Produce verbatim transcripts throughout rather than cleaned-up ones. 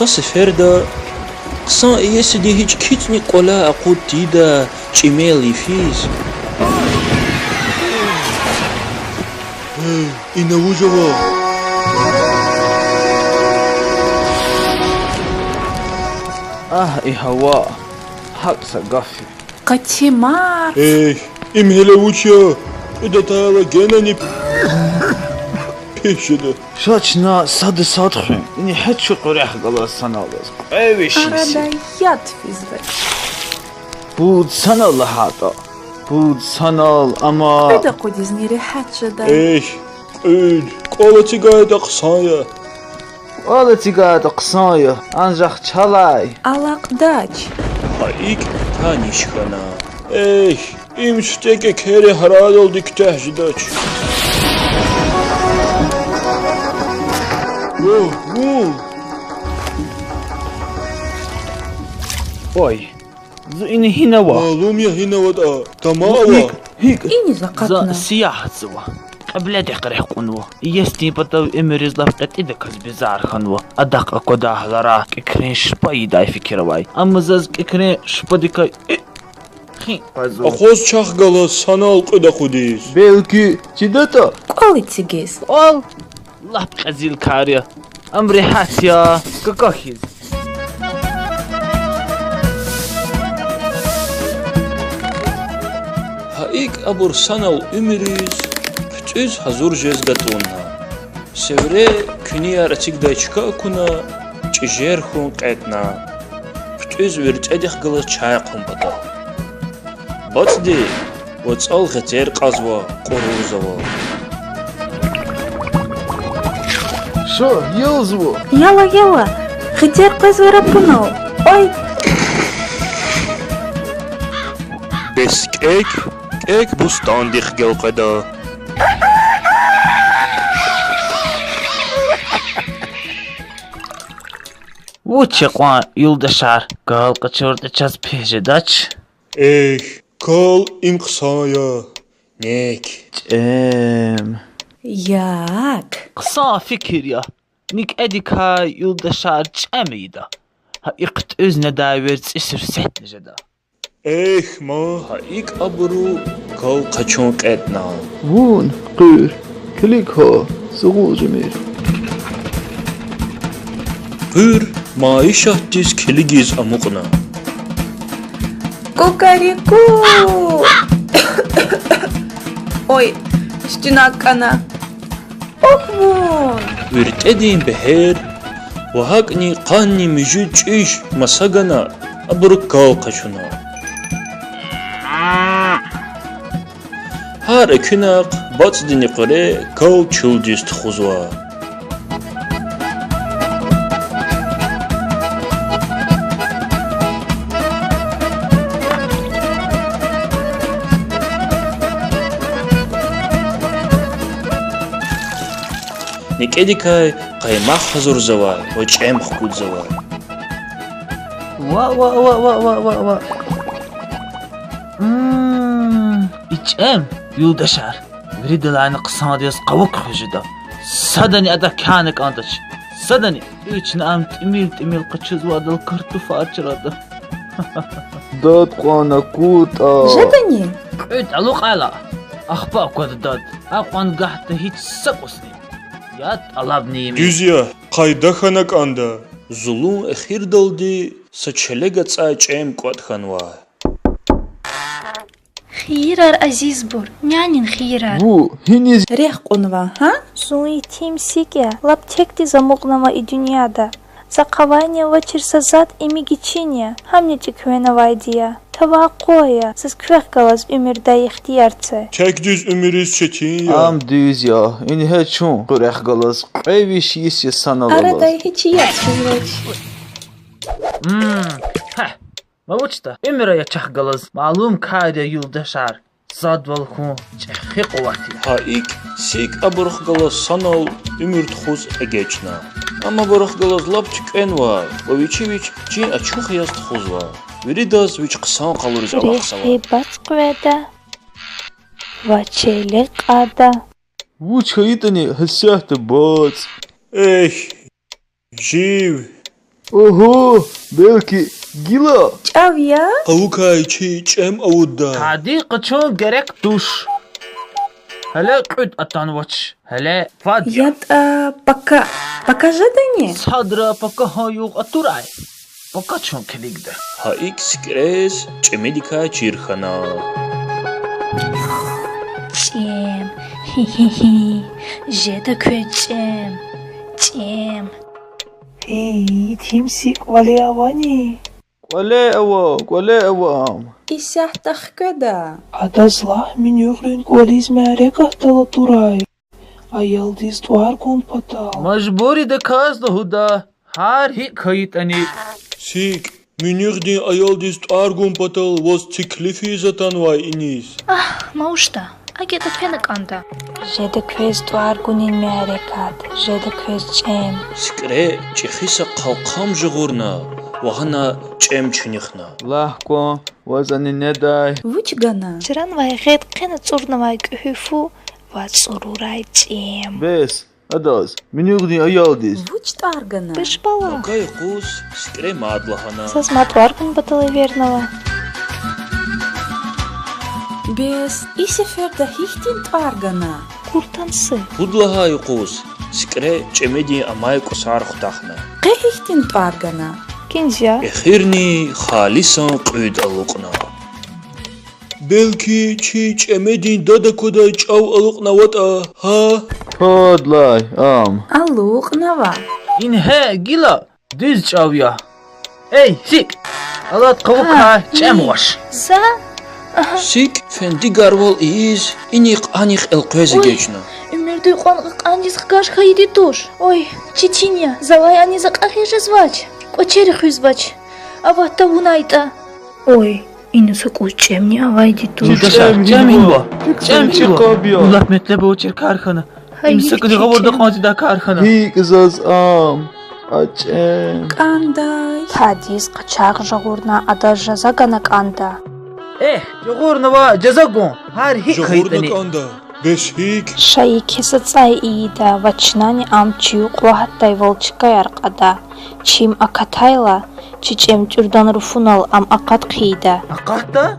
Са сеферда хъсан иесиди гьич кицӀни кӀваляй акъуд тийида чӀимел йифиз. Гьей, ина вуж ава? Агь, и гьава, гьакӀ са гаф я. Къатимар. Эхь, им гьеле вуч я? Кьуьдатайла генани пис жеда. Ша чна сада сад хуьн, ина гьа чун кьурехъ галаз санал алаз. Кьве виш йис я. Арадай яд физва. Пуд санал лагьайтӀа. Пуд санал, амма кьуьд акъудизни регьят жеда. Эхь, кьуьд, кӀвал эцигайтӀа хъсан я. КӀвал эцигайтӀа хъсан я, анжах чалай алакьдач. Гьа икӀ таниш хьана. Эхь, им сифте кӀекери гьарайдалди куьтягь жедач. Ву, ву. Ой, зун ина гьина ава? Малум я гьина аватӀа, тама ава. ГьикӀ, гьикӀ? Иниз акъатна. За сиягьатзава. Кьибледихъ рехъ кьунва. Иесидин патав уьмуьриз лап кьетӀидаказ бизар хьанва. Адахъ аквадай гьаларай кӀекрен шпа ийидай фикир авай. Амма заз кӀекрен шпадикай хин къвезва. Акъваз чахъ галаз санал кьуьд акъудиз. Белки чидатӀа? КӀвал эцигиз. КӀвал? Лап кьезил кар я. Ам регьят я, какахьиз. Гьа икӀ абур санал уьмуьриз хъуьтӀуьз гьазур жез гатӀунна. Севре куьнияр эцигдай чка акуна, чӀижер хьун кьетӀна. ХъуьтӀуьз виртӀедихъ галаз чай хъун патал. БацӀди вацӀал гъетер кьазва, кьурурзава. Ша, ялзава. Яла, яла, гъетер къвезвай рапунал. Ой! Бес кӀек, кӀек бустандихъ гелкъведа. Вуч я кьван, юлдашар, кал къачуртӀа чаз пис жедач? Эхь, кал им хъсан я. НекӀ. ЧӀем. Як. Хъсан фикир я. НекӀедикай, юлдашар, чӀем ийида. Гьа и хъуьтӀуьз недай верцӀи суьрсетни жеда. Эхь, ма. Гьа икӀ абуру кал къачун кьетӀна. Вун, Къуьр, килиг гьа, сугъул жемир. Къуьр майишатдиз килигиз амукьна. Кукареку! Ой, сутуна кӀана. Ухмун! ВиртӀедин бегьер ва гьакӀни къанни муьжуьд чӀиж маса гана, абуру кал къачуна. Гьар экуьнахъ бацӀдини къуьре кал чуьлдиз тухузва. НекӀедикай къаймах гьазурзавай ва чӀем хкудзавай. Ва, ва, ва. М, и чӀем, юлдашар, виридалайни хъсандиз яз къавук хуьз жеда. Садани адак кяна кӀандач. Садани. Ична ам тӀимил-тӀимил къачузвайдал картуфар чрада. Дад кьван акуртӀа. Жедани? КьуьтӀ алукьайла, ахпа аквада дад. Акьван гагьда гьич са кӀусни. Я тӀалабни ийимир. Дуьз я, къайда хьана кӀанда. Зулун эхирдалди са челег ацӀай чӀем кӀватӀ хьанвай. Хийирар, азизбур, нянин хийирар. Ву, гьиниз рехъ кьунва, гьа? Зун етим сикӀ я, лап текдиз амукьнава и дуьньяда. Захъ авайни авачир са затӀ, имиги чин я, гьамни чӀиквенавайди я. Тавай къвай я, заз квехъ галаз уьмуьр дай ихтияр це. Текдиз уьмуьриз четин я. Ам дуьз я, ингье чун къуьрехъ галаз кьве виш йис я санал алаз. Арадай гьич яд физвач. М, гьа, ма вучда, уьмуьр ая чахъ галаз, малум кар я, юлдашар. Садвал хьун чӀехи къуват я. Гьа икӀ сикӀ абурухъ галаз санал уьмуьр тухуз эгечӀна. Ам абурухъ галаз лап туькӀвенвай ва вичи вич чин ачух яз тухузвай. Виридаз вич хъсан къалуриз алахъзавай. Рехи бацӀ къведа ва челег кьада. Вуч хьайитӀани гьасятда бацӀ. Эхь, жив, Огьо, белки гила чӀав я? Къавукай чи чӀем авудда. Тади къачун герек туш. Гьеле кьуьд атанвач. Гьеле фад я. ЯтӀа, пака, пака жедани? Садра пакагьан югъ атурай. Пака чун килигда. Гьа икӀ СикӀрез чӀемедикай чир хьана. ЧӀем. Хи-хи-хи. Жеда квез чӀем. ЧӀем. Гьей, итим СикӀ кӀвале авани? КӀвале ава, кӀвале ава ам. Исятда хкведа. Адаз лагь, муьнуьгърин кӀвализ мярекат атурай. Аялдиз тӀвар гун патал. Мажбур идаказ лугьуда, гьар гьикӀ хьайитӀани. СикӀ, муьнуьгърин аялдиз тӀвар гун патал ваз теклиф ийиз атанвай иниз. Агь, мавушда, акӀ ятӀа фена кӀанда. Жеда квез тӀвар гунин мярекат, жеда квез чӀем. СикӀре чӀехи са къалкъам жагъурна ва гьана чӀем чуьнуьхна. Лагь кван, ваз ани недай? Вуч гана? Чранвай гъед хъена цӀурнавай кӀуьгьуь фу ва цӀурурай чӀем. Бес, адаз, муьнуьгърин аялдиз. Вуч тӀвар гана? Пешпала. Пака юкъуз СикӀре мад лагьана. Заз мад тӀвар гун патал эвернава. Бес, и сеферда гьихьтин тӀвар гана? Куртанси. Пуд лагьай юкъуз СикӀре чӀемедин амай кӀусар хутахна. Къе гьихьтин тӀвар гана? Киндз я. Эхирни халисан кьуьд алукьна. Белки чи чӀемедин дад аквадай чӀав алукьнаватӀа, гьа? Квадлай ам. Алукьнава. Ингье гила дуьз чӀав я. Эй, СикӀ, алад къавукай чӀем гъваш. За? СикӀ фендигарвал ийиз инихъ-анихъ элкъвез эгечӀна. Уьмуьрда кьван кьакьандиз хкаж хьайиди туш. Ой, чи чин я, завай аниз акьахиз жезвач, кӀвачери хуьзвач. Ават тавунайтӀа. Ой, ина са кӀус чӀемни авайди туш. ЧӀем, чӀем ава. ЧӀем чӀева. Лап метлеб авачир кар хьана. Им са кӀуьд гъавурда кьван тийидай кар хьана. ГьикӀ заз ам, а чӀем? КӀандай. Тадиз къачагъ жагъурна, адаз жаза гана кӀанда. Эхь, жагъурнава жаза гун, гьар гьикӀ хьайитӀани. Жагъурна кӀанда. Бес гьикӀ? Шайи кеса цӀай ийида ва чнани ам чи юкьва гьатдайвал чкаяр кьада. Чим акатайла, чи чӀем тӀуьрдан руфунал ам акъат хъийида. Акъатда?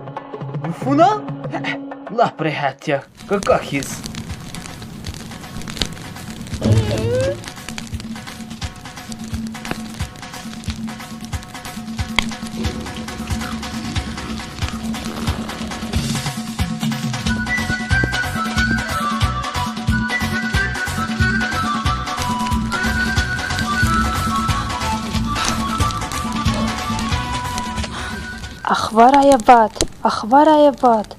Руфунал? Лап регьят я, кака хьиз. Ахварай ават, ахварай ават,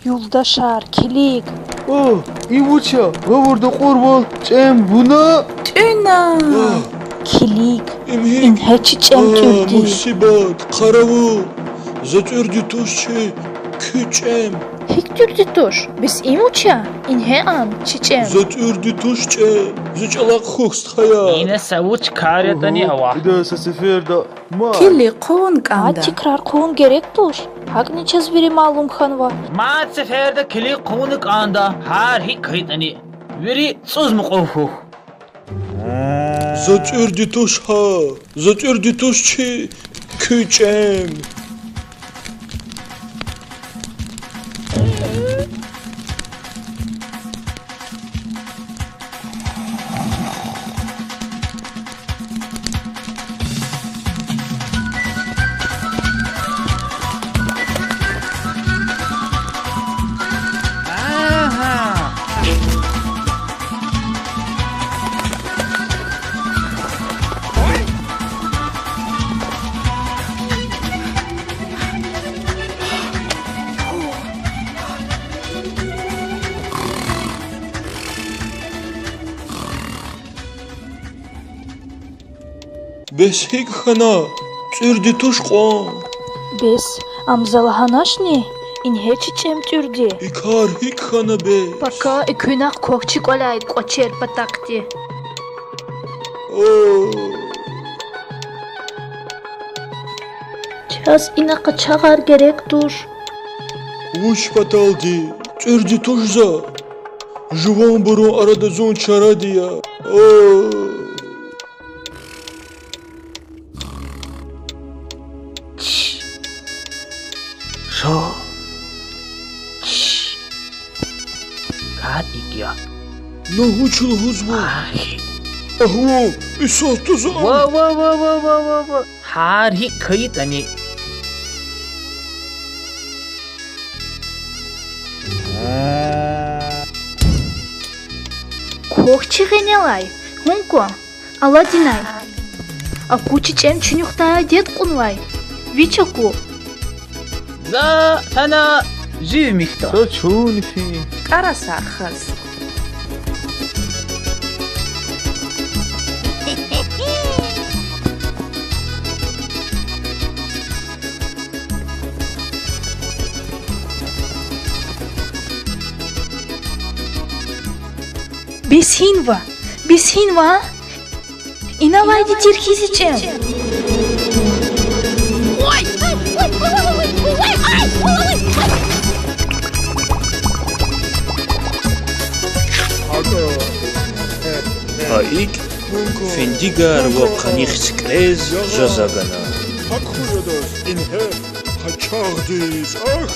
юлдашар, килиг. О, им вуч я? Гъавурда кьурвал чӀем вуна? ТӀуьна. Килиг, ингье чи чӀем тӀуьрди. Мусибат, къаравул! За тӀуьрди туш чи, куь чӀем. ГьикӀ тӀуьрди туш? Бес им вуч я? Ингье ам, чи чӀем. За тӀуьрди туш чӀем, зи чӀалахъ хьухь, стхаяр. Ина са вуч кар ятӀани ава. Ида са сеферда мад. Килиг хъувун кӀанда. Мад тикрар хъувун герек туш. ГьакӀни чаз вири малум хьанва. Мад сеферда килиг хъувуна кӀанда, гьар гьикӀ хьайитӀани. Вири цӀуз мукьув хьухь. За тӀуьрди туш гьа, за тӀуьрди туш чи, куь чӀем. Бес гьикӀ хьана? ТӀуьрди туш кьван. Бес, ам за лагьаначни? Ингье чи чӀем тӀуьрди. И кар гьикӀ хьана бес? Пака экуьнахъ квахь чи кӀваляй кӀвачер патахъди. О. Чаз ина къачагъар герек туш. Вуч паталди? ТӀуьрди туш за. Жуванбурун арада зун чаради я. О. На вуч лугьузва? Агь. Агь, вун исятда за... Ва, ва, ва, ва, ва, ва, ва. Гьар гьикӀ хьайитӀани. Квахь чи гъенелай, вун кван, Аладдинай. Аку чи чӀем чуьнуьхдай дед кьунвай. Вич аку. За фена, жив михьда. Са чун фин. КӀарасар хаз. Бес гьинва, бес гьинва? Инал алайди тир хьи зи чӀем. Гьа икӀ фендигар ва къаних сикӀрез жаза гана. Гьакур адаз ингье гьа чагъдиз, ах!